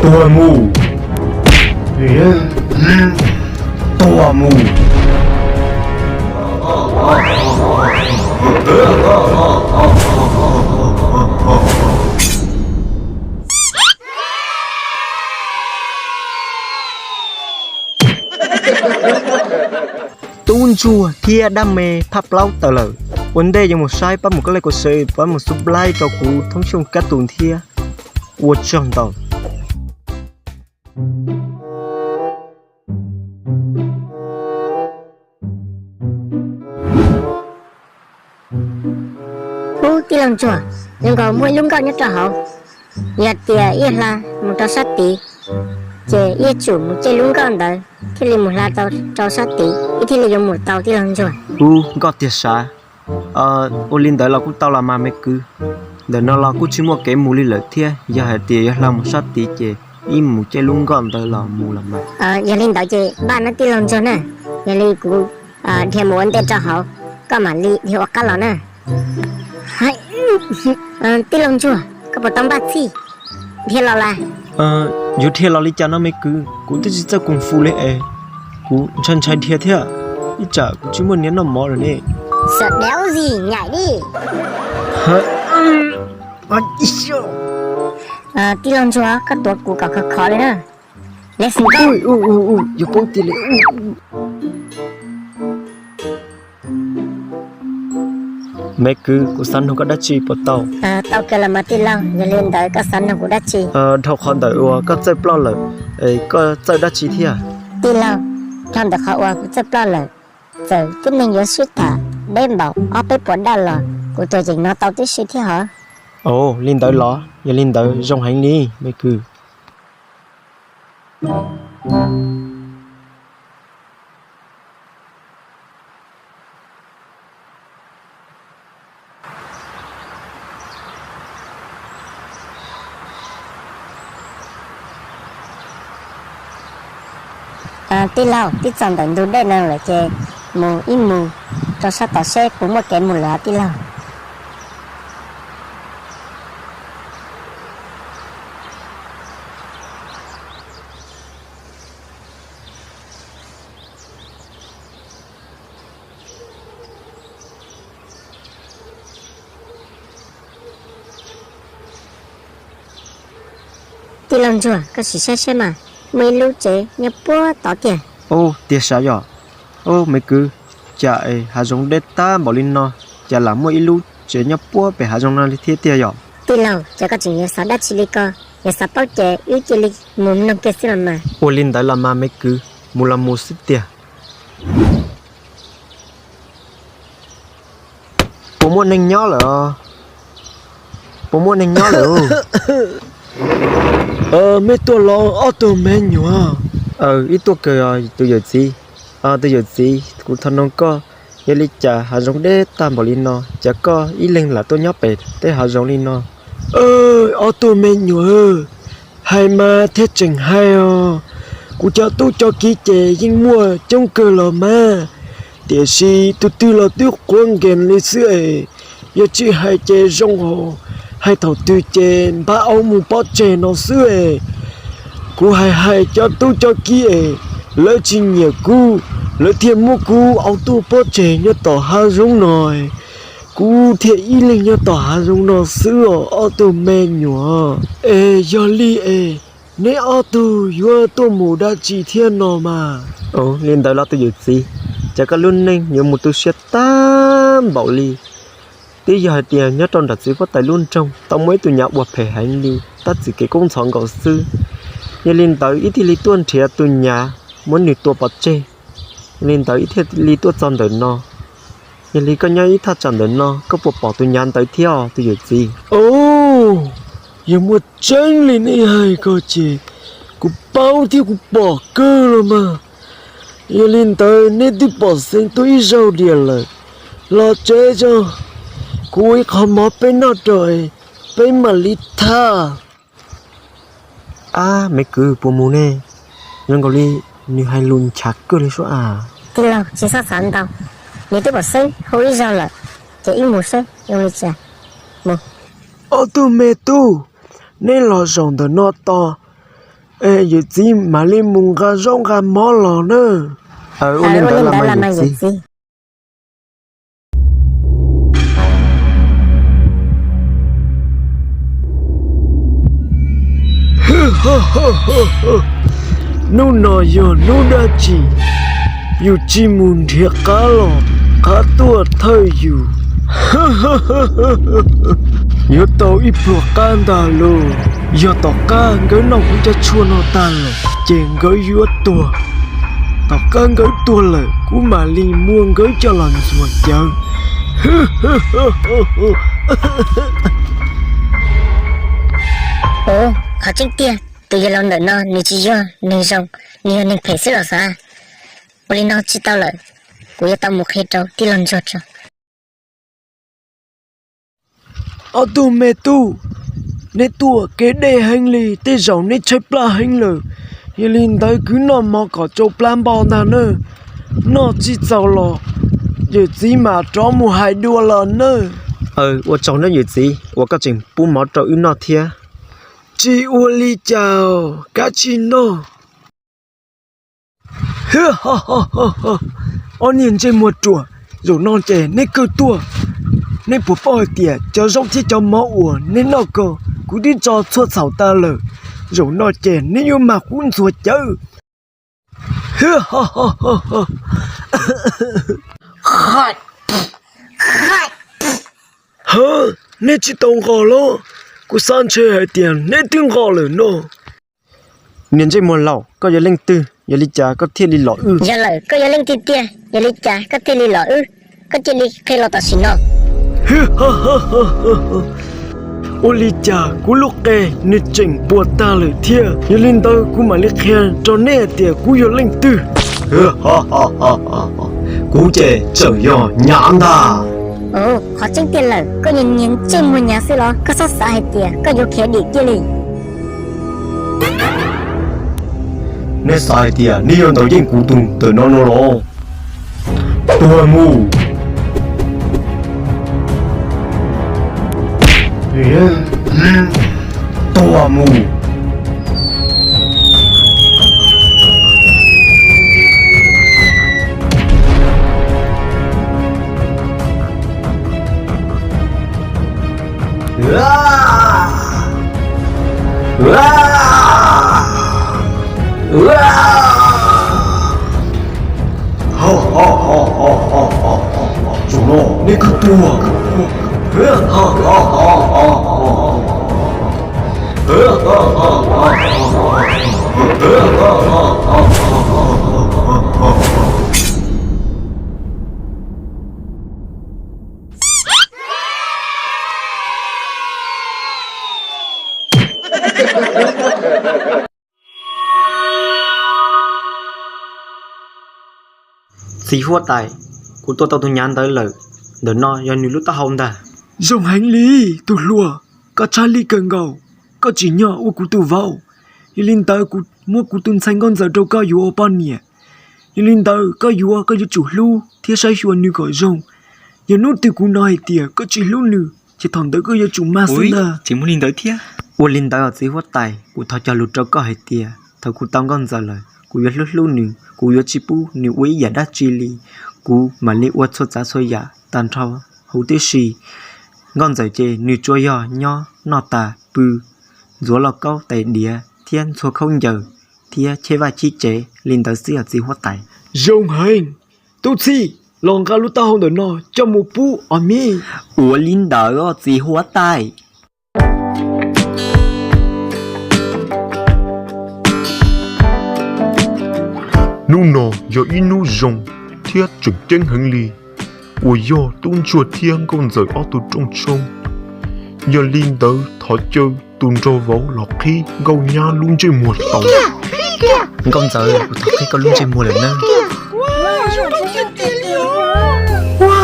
Tuag mus! Tuag mus! Tub ntsuag thiab dab me phaj plaub tawm lawm. Ua ntej yuav mus saib pab mus koj lej koj sav pab mus subscribe rau kuv Thoob Xyooj Kab Tus thiab. Ua tsaug ntau. Ub, tij laug ntsuag, zoo nkaus muaj ib lub nkoj nyob rau hauv. Yog tias ib hla mus rau sab tid, ces ib tsum mus caij lub nkoj ntawd thiaj li mus hla rau sab tid, ib thiaj li yuav mus tau tij laug ntsuag. Ub, nkoj tiag sav. Ua li ntawd los kuj tau los mas me kwv. Ntawm no los kuj tsis muaj kev mus li lawm thiab, yog hais tias yuav hla mus sab tid ces ib mus caij lub nkoj ntawd los mus los mas. Yog li ntawd ces npaj nawb tij laug ntsuag na, yog li kuv dhia mus ua ntej rau hauv, koj mam li dhia ua qab los na. Tij laug ntsuag, koj puas tau npaj txhij dhia los lawm? Yuav dhia los li cas no me kwv, kuv twb tsis txawj kung fu li es kuv ntshai ntshai dhia thiab, ib tsam kuv tsis muaj niag noj mov lawm ne. Xam dawb zis nyaim li. Tij laug ntsuag, koj tuav kuv kom khov khov li na. Yuav poob tiag li. Me kwv, kuv xav nug koj dab tsi puas tau? Tau kawg los mas tij laug, yog li ntawd koj xav nug kuv dab tsi? Dhau qhov ntawm uas koj txawj ploj lawm, koj txawj dab tsi thiab? Tij laug, dhau ntawm qhov uas kuv txawj ploj lawm, txawm tib neeg yuav sib tham deb npaum ob peb puas daj los kuv tuam yeem hnov tau tib si thiab hos. Ov, li ntawd los? Yog li ntawd zoo heev li me kwv. Tij laug, twb txog ntawm ntug dej no lawm ces mus ib mus rau sab tod seb puas muaj kev mus lawm tij laug. Tij laug ntsuag, koj sim saib saib mas, muaj ib lub tsev nyob puag tod tiag. Ov, tiag sav yom. Ov me kwv, cas es hav zoov deb tag npaum li no, cas lam muaj ib lub tsev nyob puag pem hav zoov no li thiab tiag yom? Tij laug, cas koj tseem yuav xav dab tsi li ko? Yog xav paub ces wb cia li mus mloog kiag xwb los mas. Ua li ntawd los mas me kwv, mus los mus xwb tiag. Puas muaj neeg nyob lawm? Puas muaj neeg nyob lawm? Mej tuaj los ob tug me nyuam? Ib tuaj kawg tus yawm txiv. Tus yawm txiv, kuv thov noog koj, yog li cas hav zoov deb tag npaum li no, cas koj ib leeg lam tuaj nyob pem tej hav zoov li no? Ob tug me nyuam, hais mas thiaj tseem hais os. Kuv cov tub cov kiv ces yeej muaj coob kawg los mas, tiam sis tus twg los twb quav nkees li xwb es. Yog tsis hais ces zoo hais, hais thaum twg ces npab aub mus pov tseg no xwb es. Kuv hais hais cov tub cov kiv es, lawv tsis nyiam kuv, lawv thiaj muab kuv aub tuaj pov tseg nyob tom hav zoov no. Kuv thiaj ib leeg nyob tom hav zoov no xwb os ob tug me nyuam. Es yog li es, neb ob tug yuav tuaj mus dab tsi thiab no mas? Li ntawd los tus yawm txiv, cas koj lub neej yuav mus tu siab tag npaum li? Twb yog hais tias nyob rau nram txiv huab tais lub nroog tau muaj ib tug nyav uas phem heev li, tab txwm kev kub ntxhov nkaus xwb. Yog li ntawd ib thiaj li tuaj nrhiav tus nyav, muab nws tua pov tseg. Yog li ntawd ib thiaj li tuaj txog ntawm no. Yog li koj nyob ib thaj tsam ntawm no, koj puas pom tus nyav ntawd thiab os tus yawm txiv? Yog muaj tseeb li nej hais ko ces kuv paub thiab kuv pom kawg los mas. Yog li ntawd neb twb pom xeev tuaj ib zaug diam lawm, los tsev tso, kuv ua ib qho mov peb noj rau, peb mam li tham. Ab, me kwv puas mus ne? Zoo nkaus li nws hais lus nchav kawg li sua as. Tij laug, tsis txhob xav ntau, nws twb pom xeeb hu ib zaug lawm, ces wb mus seb zoo li cas. Mus. Ob tug me tub, neb los zaum ntawm no tos, Es yawm txiv mam li mus nqa zaub nqa mov los na. Ua li ntawd los mas yawm txiv. Hnub no yog hnub dab tsi? Yus tsis mus nrhiav qab los, qab tuaj thawj yus. Yuav tau ib pluag qab ntag lauj. Yog tom qab nkawd noj kuv cov tshuaj no tag lawm ces nkawd yuav tuag. Tom qab nkawd tuag lawm kuv mam li muab nkawd coj los ntxuag cawv. Ua, qhov tseeb tiag, tus yawg laus ntawm no nws tsis yog neeg zoo, nws yog neeg phem xwb los xav. Ua li no tsis tau lawm, kuv yuav tau mus qhia rau tij laug ntsuag tso. Ob tug me tub, neb tuaj kev deb heev li, tej zaum neb tshaib plab heev lawm. Yog li ntawd kwv noj mov kom tsau plab npoj ntag nawb. Noj tsis txaus los yawm txiv mam rov mus hais dua los nawb. Ua tsaug nawb yawm txiv uas koj tseem pub mov rau wb noj thiab. Tsis ua li cas, kav tsij noj. Ob niag ntsej muag ruam, zaum no ces neb kawg tuaj. Neb puas paub hais tias cov zaub thiab cov mov uas neb noj ko, kuv twb tso txhua txhaum tas lawm. Zaum no ces neb yuav mag kuv ntxuag cawv. Ha, neb tsis tau nqos los? Kuv xav ntshe hais tias neb twb nqos lawm no. Niag ntsej muag laus, koj yog leej twg, yog li cas koj thiaj li los wb? Yog lawm, koj yog leej twg tiag, yog li cas koj thiaj li los wb? Koj cia li qhia los tam sim no. Ua li cas kuv lub qe nws tseem puas tag lawm thiab? Yog li ntawd kuv mam li qhia rau neb hais tias kuv yog leej twg. Kuv ces tseem yog Nyav ntag. Qhov tseeb tiag lawm, koj niag niag ntsej muag Nyav xwb los? Koj txhob xav hais tias koj yuav khiav dim kiag li. Neb xav hais tias neb yuav ntaus yeej kuv tus ntawm no no los? Tuag mus! Tuag mus! Zaum no neb kawg tuag. Txiv huab tais, kuv tua tau tus Nyav ntawd lawm, ntawm no yog nws lub taub hau ntag. Zoo heev li, tus hluas, koj tshaj lij kawg nkaus, koj tsim nyog ua kuv tus vauv. Yog li ntawd kuv muab kuv tus ntxhais nkauj ntxawm rau koj yuav ua poj niam. Yog li ntawd koj yuav, koj yuav tsum hlub thiab saib xyuas nws kom zoo. Yog hnub twg kuv hnov hais tias koj tsis hlub nws, ces thaum ntawd koj yuav tsum mag xwb ntag. Tsis muaj li ntawd thiab. Ua li ntawd os txiv huab tais, kuv thov cog lus rau koj hais tias thaum kuv tau nkauj ntxawm lawm, kuv yuav hlub hlub nws, kuv yuav tsis pub nws ua ib yam dab tsi li. Kuv mam li ua txhua txav txhua yam tag nrho huv tib si. Nkauj ntxawm ces nws tsuas yog nyob noj tas pw, ntxuav lauj kaub tais diav thiab ntxhua khaub ncaws thiab cheb vaj cheb tsev li ntawd xwb os txiv huab tais. Zoo heev. Tub txib, los nqa lub taub hau ntawm no coj mus pub os mi. Ua li ntawd os txiv huab tais. Hnub no yog ib hnub zoo thiab tseem ceeb heev li, uas yog tub ntsuag thiab nkauj ntxawm ob tug rooj tshoob. Yog li ntawd thov caw tus nraug vauv los qhib nkauj nyab lub ntsej muag tau. Nkauj ntxawm, kuv thov qhib koj lub ntsej muag lawm nawb. Ua,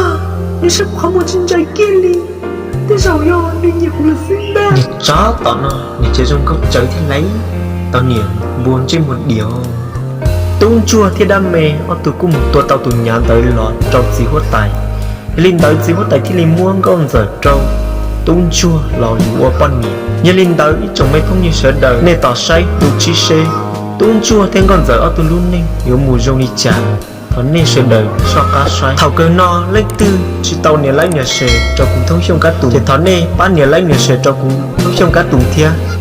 nws sab qhov muag tsis ntsais kiag li, tej zaum yog nws nyiam kuv lawm xwb ntag. Niag tsov tom no nws ces zoo nkauj tsawv thiab lauj, tau niam npua ntsej muag diam. Tub ntsuag thiab dab me ob tug kuj mus tua tau tus Nyav ntawd los rau txiv huab tais. Yog li ntawd txiv huab tais thiaj li muab nkauj ntxawm rau tub ntsuag los yus ua poj niam. Yog li ntawd ib tsoom me phooj ywg sawv daws, nej tos saib lub tsib seb tub ntsuag thiab nkauj ntxawm ob tug lub neej yuav mus zoo li cas. Thov nej sawv daws soj qab saib. Thaum kawg no leej twg tsis tau nias like nias share rau kuv Thoob Xyooj Kab Tus ces thov nej pab nias like nias share rau kuv Thoob Xyooj Kab Tus thiab.